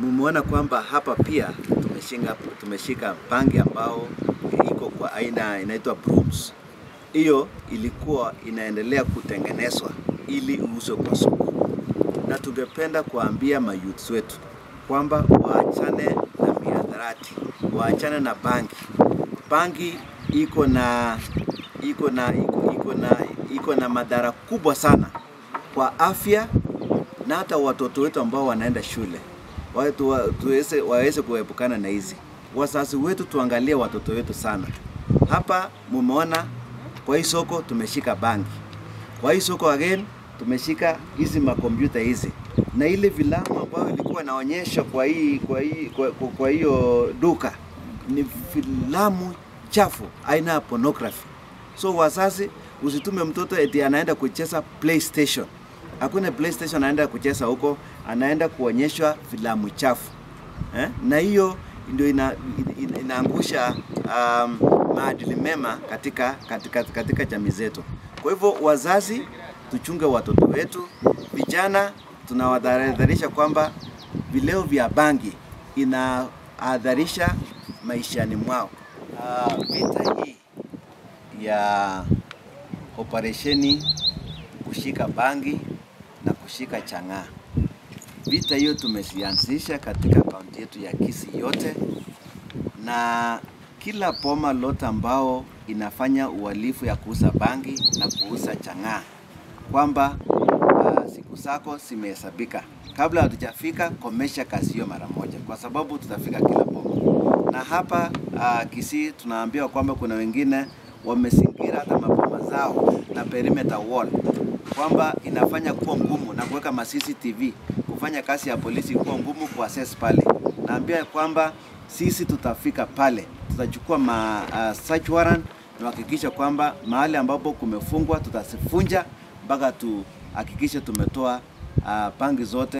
Mumeona kwamba hapa pia tumeshika bangi ambao iko kwa aina inaitwa brooms. Hiyo ilikuwa inaendelea kutengenezwa ili iuzwe kwa soko. Na tungependa kuambia mayouths wetu kwamba waachane na mihadarati, waachane na bangi. Bangi iko na madhara kubwa sana kwa afya na hata watoto wetu ambao wanaenda shule watu waweze kuepukana na hizi. Wazazi wetu, tuangalie watoto wetu sana. Hapa mumeona kwa hii soko tumeshika bangi. Kwa hii soko again tumeshika hizi makompyuta hizi na ile filamu ambayo ilikuwa inaonyesha kwa hii kwa hii kwa, kwa, kwa hiyo duka ni filamu chafu aina ya pornography. So wazazi, usitume mtoto eti anaenda kucheza PlayStation. Hakuna PlayStation anaenda kucheza huko, anaenda kuonyeshwa filamu chafu, eh? Na hiyo ndio inaangusha maadili mema katika jamii zetu. Kwa hivyo wazazi, tuchunge watoto wetu. Vijana tunawatahadharisha kwamba vileo vya bangi inahadharisha maishani mwao. Vita hii ya operesheni kushika bangi na kushika chang'aa, vita hiyo tumezianzisha katika kaunti yetu ya Kisii yote, na kila boma lote ambao inafanya uhalifu ya kuuza bangi na kuuza chang'aa, kwamba siku zako zimehesabika. Kabla hatujafika, komesha kazi hiyo mara moja, kwa sababu tutafika kila boma. Na hapa Kisii tunaambiwa kwamba kuna wengine wamezingira hata maboma zao na perimeter wall, kwamba inafanya kuwa ngumu na kuweka ma CCTV kufanya kazi ya polisi kuwa ngumu kuaccess pale. Naambia kwamba sisi tutafika pale, tutachukua ma search warrant na kuhakikisha kwamba mahali ambapo kumefungwa tutazivunja mpaka tuhakikishe tumetoa bangi zote.